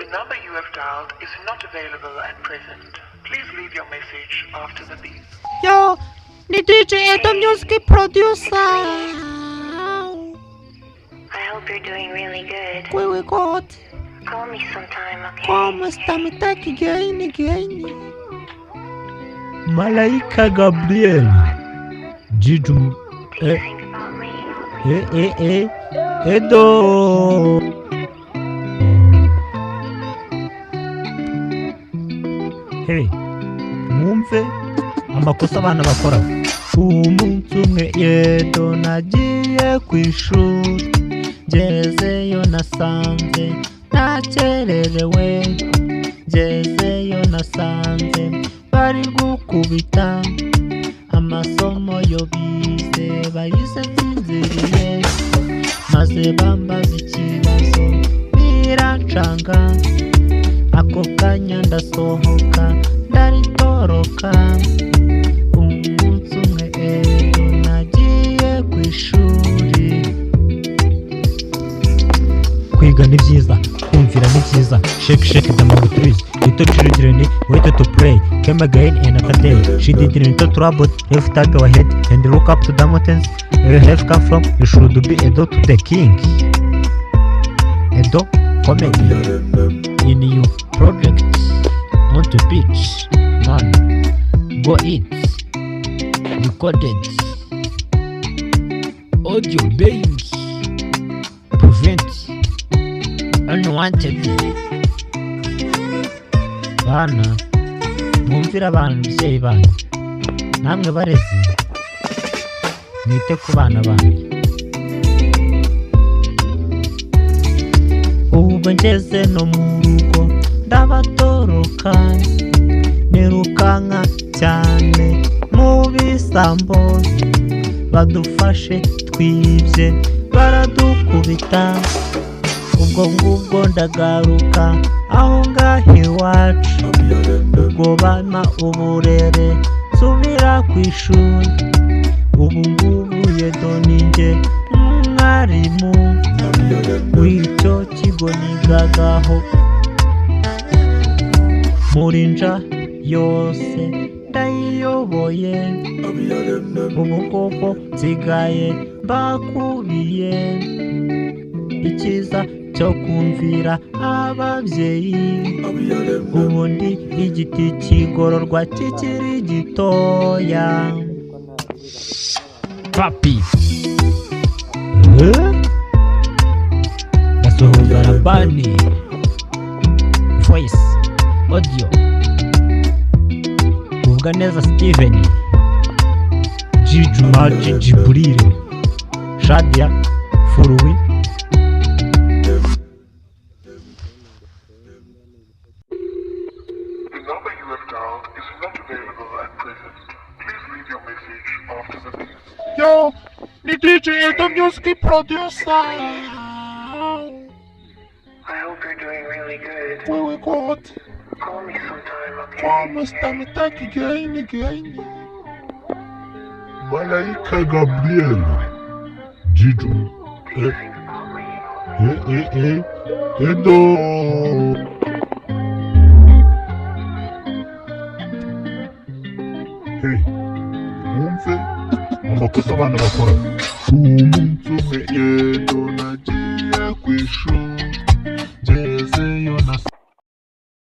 The number you have dialed is not available at present. Please leave your message after the beep. Yo, ni DJ Edo Music Producer. I hope you're doing really good. Wewe God, Call me sometime, okay? como está mi taki gaini gaini. Malaika Gabriel Jiju Do you eh, think about me? eh, eh, eh, Edo. Hey, mwumve amakosa abana bakora. Umunsi umwe Edo nagiye ku ishuri, ngezeyo nasanze nakererewe, ngezeyo nasanze bari gukubita amasomo yo bize bayize nsinziriye, maze bambaza ikibazo birancanga, ako kanya ndasohoka ndaritoroka. Umunsi umwe Edo nagiye ku ishuri. Kwiga ni byiza, kumvira ni byiza. Shake shake the mango trees, little children wait to play, came again another day. She did little trouble, lift up your head and look up to the mountains where you have come from. You should be Edo to the king. Edo comedy in your project on the beach, man, go it recorded audio being prevent unwanted. Bana, mwumvire abana ababyeyi banyu, namwe barezi mwite ku bana banyu. Ubwo ngeze no mu rugo ndabatoroka, nirukanka cyane mu bisambo, badufashe twibye baradukubita. Ubwo ngubwo ndagaruka aho ngaho iwacu, ubwo bampa uburere nsubira ku ishuri. Ubu ngubu Edo ni njye mwarimu w'icyo kigo nigagaho, Murinja yose ndayiyoboye. Ubu koko nsigaye mbakubiye icyiza cyo kumvira ababyeyi. Ubundi igiti kigororwa kikiri gitoya. Papi Eh? Gasuhuza Rabani voice audio Kuvuga neza Steven Jijuma Jiburire Shadia Furuwi. The number you have dialed is not available at present. Please leave your message after the beep. Yo, ni DJ Edo Music Producer. I hope you're doing really good. Wewe God, Call me sometime, okay? como está mi taki gaini gaini. Malaika Gabriel Jiju Do you eh, think about me? eh, eh, eh, Edo. Hey, mwumve amakosa abana bakora. Umunsi umwe Edo nagiye ku ishuri.